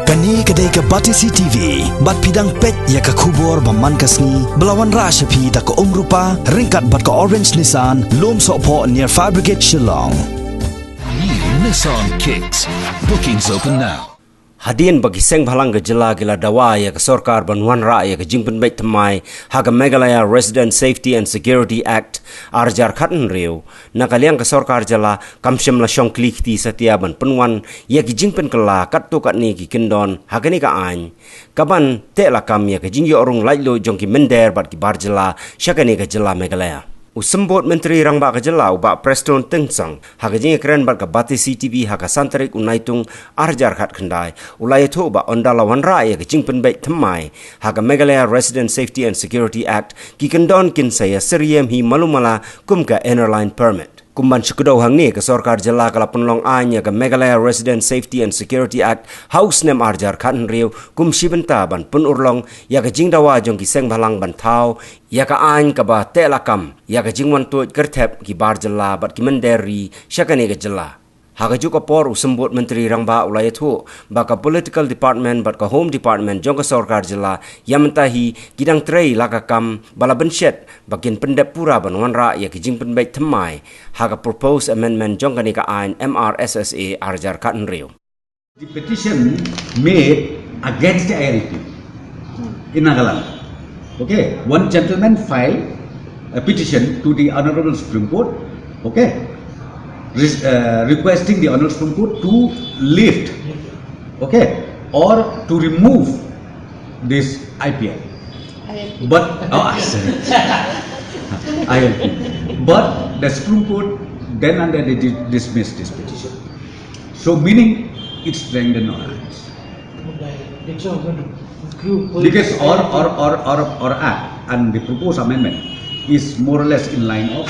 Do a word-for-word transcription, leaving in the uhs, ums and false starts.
Kane ka dei ka Batesi T V, bad phi dang peit ïa ka khubor ba man ka sngi, ba la wanrah sha phi da ka Umrupa, ryngkat bad ka Orange Nissan, Lumsohphoh near Fire Brigade Shillong. New Nissan Kicks. Bookings open now. Hadien ba ki seng bhalang ka jylla ki la dawa ïa ka sorkar ban wanrah ïa ka jingpynbeit thymmai ha ka Meghalaya Resident Safety and Security Act ar hajar khathynriew, na ka liang ka sorkar jylla kam shym la shong kli kti satia ban pynwan ïa ki jingpynkylla katto katne ki kyndon ha kane ka aiñ, kaban teh lakam ïa ka jingïoh rung laitluid jong ki mynder bad ki bar jylla sha kane ka jylla Meghalaya. U Symbud Myntri Rangbah ka jylla, u Bah Prestone Tynsong, ha ka jingïakren bad ka Batesi T V ha ka san tarik u Naitung ar hajar khatkhyndai, u la ïathuh ba ynda la wanrah ïa ka jingpynbeit thymmai ha ka Meghalaya Resident Safety and Security Act, ki kyndon kin sa ïasyriem hi malu mala kum ka Inner Line Permit. Kum ban shu kdew hangne, ka sorkar jylla ka la pynlong aiñ ïa ka Meghalaya Resident Safety and Security Act ha u snem ar hajar khathynriew kum shi bynta ban pynurlong ïa ka jingdawa jong ki seng bhalang ban thaw ïa ka aiñ kaba teh lakam ïa ka jingwan tuid kyrthep ki bar jylla bad ki mynder ri sha kane ka jylla. Ha kajuh ka por, u Symbud Myntri Rangbah u la ïathuh ba ka Political Department bad ka Home Department jong ka sorkar jylla ïa mynta hi ki dang trei la ka kam ba la bynshet ba kin pyndep pura ban wanrah ïa ka jingpynbeit thymmai ha ka Proposed Amendment jong kane ka aiñ M R S S A ar hajar khathynriew. The petition made against the I L P in Nagaland. Okay, one gentleman filed a petition to the Honorable Supreme Court, okay, re- uh, requesting the Honorable Supreme Court to lift, okay, or to remove this I P L. But, oh, ah, sorry. I L P. But the Supreme Court then and then they di- dismissed this petition. So meaning it's strengthened our hands. Because our, our, our, our, our act and the proposed amendment is more or less in line of